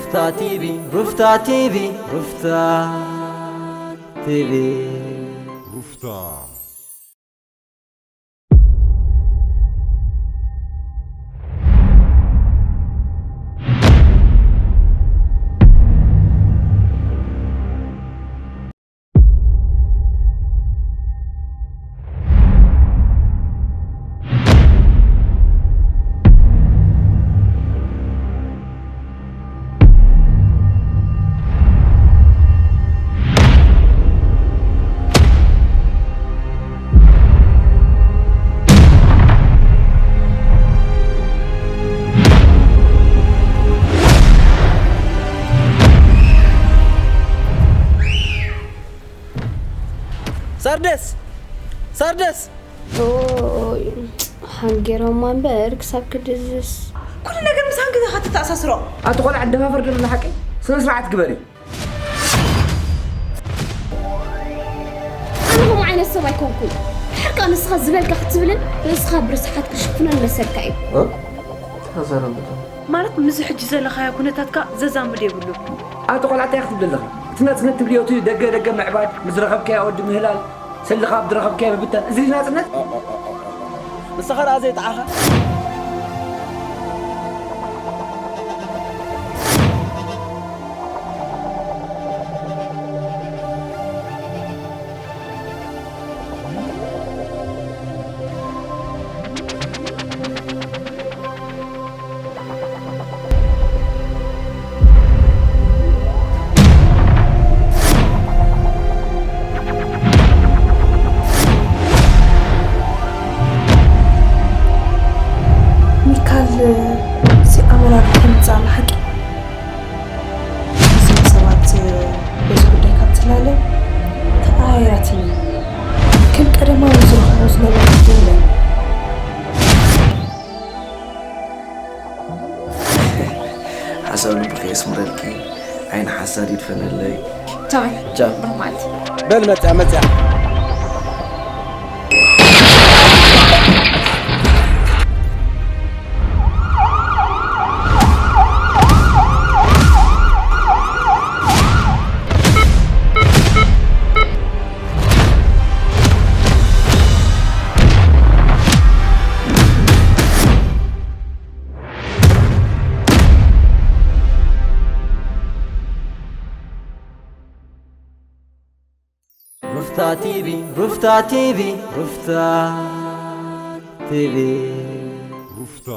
ሩፍታ ቲቪ፣ ሩፍታ ቲቪ፣ ሩፍታ ቲቪ። ሩፍታ። ሳርደስ! ሳርደስ! ኦይ፣ ሓንጊሮማ እምበር ክሳብ ክድዝስ። ኩሉ ነገር ምስ ሓንጊ ኢኻ ትተኣሳስሮ። ኣቲ ቆልዓ እንደፋፈር ደለና ሓቂ ስነ ስርዓት ግበሪ። ኣነ ከምኡ ዓይነት ሰብ ኣይኮንኩን። ድሕር ከኣ ንስኻ ዝበልካ ክትብልን ርእስኻ ብርስሓት ክሽፍኖን መሰልካ እዩ። እ? ተዛረብ። ማለት ምስዚ ሕጂ ዘለኻዮ ኩነታትካ ዘዛምድ የብሉን። ኣቲ ቆልዓ እንታይ ክትብል ኣለኺ? እቲ ናጽነት ትብልዮ እቲ ደገ ደገ ምዕባድ፣ ምስ ረኸብካዮ ወዲ ምህላል፣ ሰልኻ ኣብ ዝረኸብካዮ ምብታን፣ እዚ ናጽነት? ንስኻ ደኣ ዘይጠዓኻ? ሚካል፣ እዚ ኣመራር ከምጻእ ሓቂ እዞም ሰባት በዚ ጉዳይ ካብ ትላለ ተቐያይራትኒ። ከም ቀደማዊ ዝረኽቦ ዝነበረ የለን። ሓሳብ ልብኺ የስምረልኪ፣ ዓይኒ ሓሳድ ይድፈነለይ። ቻው። ቻው። ብሩህ መዓልቲ። በል መጽያ፣ መጽያ። ሩፍታ ቲቪ፣ ሩፍታ ቲቪ፣ ሩፍታ ቲቪ። ሩፍታ።